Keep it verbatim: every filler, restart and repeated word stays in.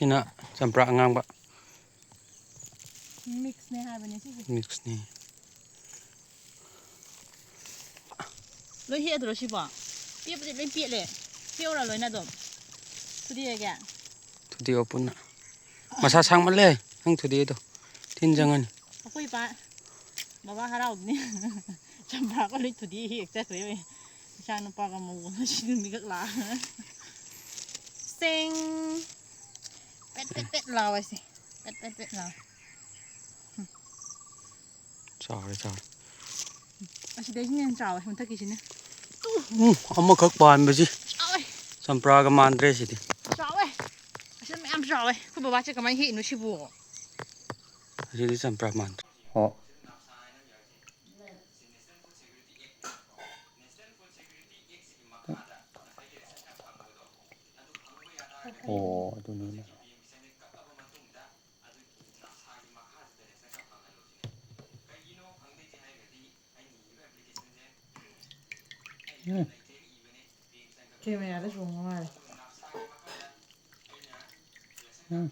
ꯁꯤꯅ ꯆꯝꯄ꯭ꯔꯥ ꯑꯉꯥꯡꯕ꯫ Mixꯅꯦ ꯍꯥꯏꯕꯅꯦ ꯁꯤꯁꯦ꯫ Mixꯅꯦ꯫ ꯂꯣꯏ ꯍꯦꯛꯑꯗ꯭ꯔꯣ ꯁꯤꯕꯣ? ꯄꯦꯠꯄꯗꯤ ꯂꯣꯏ ꯄꯦꯠꯂꯦ꯫ ꯍꯦꯛꯎꯔ ꯂꯣꯏꯅ ꯑꯗꯨꯝ? ꯊꯨꯗꯦꯛꯑꯒꯦ? ꯊꯨꯗꯦꯛꯑꯣ ꯄꯨꯟꯅ꯫ ꯃꯁꯥ ꯁꯥꯡꯃꯜꯂꯦ ꯅꯪ ꯊꯨꯗꯦꯛꯏꯗꯣ꯫ ꯇꯤꯟ ꯆꯪꯉꯅꯤ꯫ ꯑꯩꯈꯣꯏ ꯏꯄꯥ ꯕꯕꯥ ꯍꯔꯥꯎꯗꯅꯤ꯫ ꯆꯝꯄ꯭ꯔꯥꯒ ꯂꯣꯏ ꯊꯨꯗꯦꯛꯑ ꯍꯦꯛ ꯆꯠꯈ꯭ꯔꯦ꯫ ꯏꯆꯥ ꯅꯨꯄꯥꯒ ꯃꯧꯒ ꯉꯁꯤꯗꯤ ꯃꯤꯀꯞ ꯂꯥꯛꯑ꯫ ꯆꯦꯡ꯫ ꯄꯦꯠ ꯄꯦꯠ ꯄꯦꯠ ꯂꯥꯎꯋꯦ ꯁꯦ꯫ ꯄꯦꯠ ꯄꯦꯠ ꯄꯦꯠ ꯂꯥꯎꯋꯦ꯫ ꯆꯥꯎꯔꯦ, ꯆꯥꯎꯔꯦ꯫ ꯑꯁꯤꯗꯩꯁꯤꯅ ꯍꯦꯟꯅ ꯆꯥꯎꯋꯦ, ꯃꯊꯛꯀꯤꯁꯤꯅ꯫ ꯎꯝ, ꯑꯃꯈꯛ ꯄꯥꯟꯕꯁꯤ꯫ ꯆꯥꯎꯋꯦ꯫ ꯆꯝꯄ꯭ꯔꯥꯒ ꯃꯥꯟꯗ꯭ꯔꯦ ꯁꯤꯗꯤ꯫ ꯆꯥꯎꯋꯦ꯫ ꯑꯁꯤꯗ ꯃꯌꯥꯝ ꯆꯥꯎꯋꯦ꯫ ꯑꯩꯈꯣꯏ ꯕꯕꯥꯁꯦ ꯀꯃꯥꯏꯅ ꯍꯦꯛꯏꯅꯣ ꯁꯤꯕꯨ? ꯑꯁꯤꯗꯤ ꯆꯝꯄ꯭ꯔꯥ ꯃꯥꯟꯗ꯭ꯔꯦ꯫ ꯑꯣ꯫ ꯑꯣ, ꯑꯗꯨꯅꯤꯅꯦ꯫ ꯎꯝ꯫ ꯀꯦꯃꯦꯔꯥꯗ ꯆꯣꯡꯕ ꯃꯥꯜꯂꯦ꯫ ꯎꯝ꯫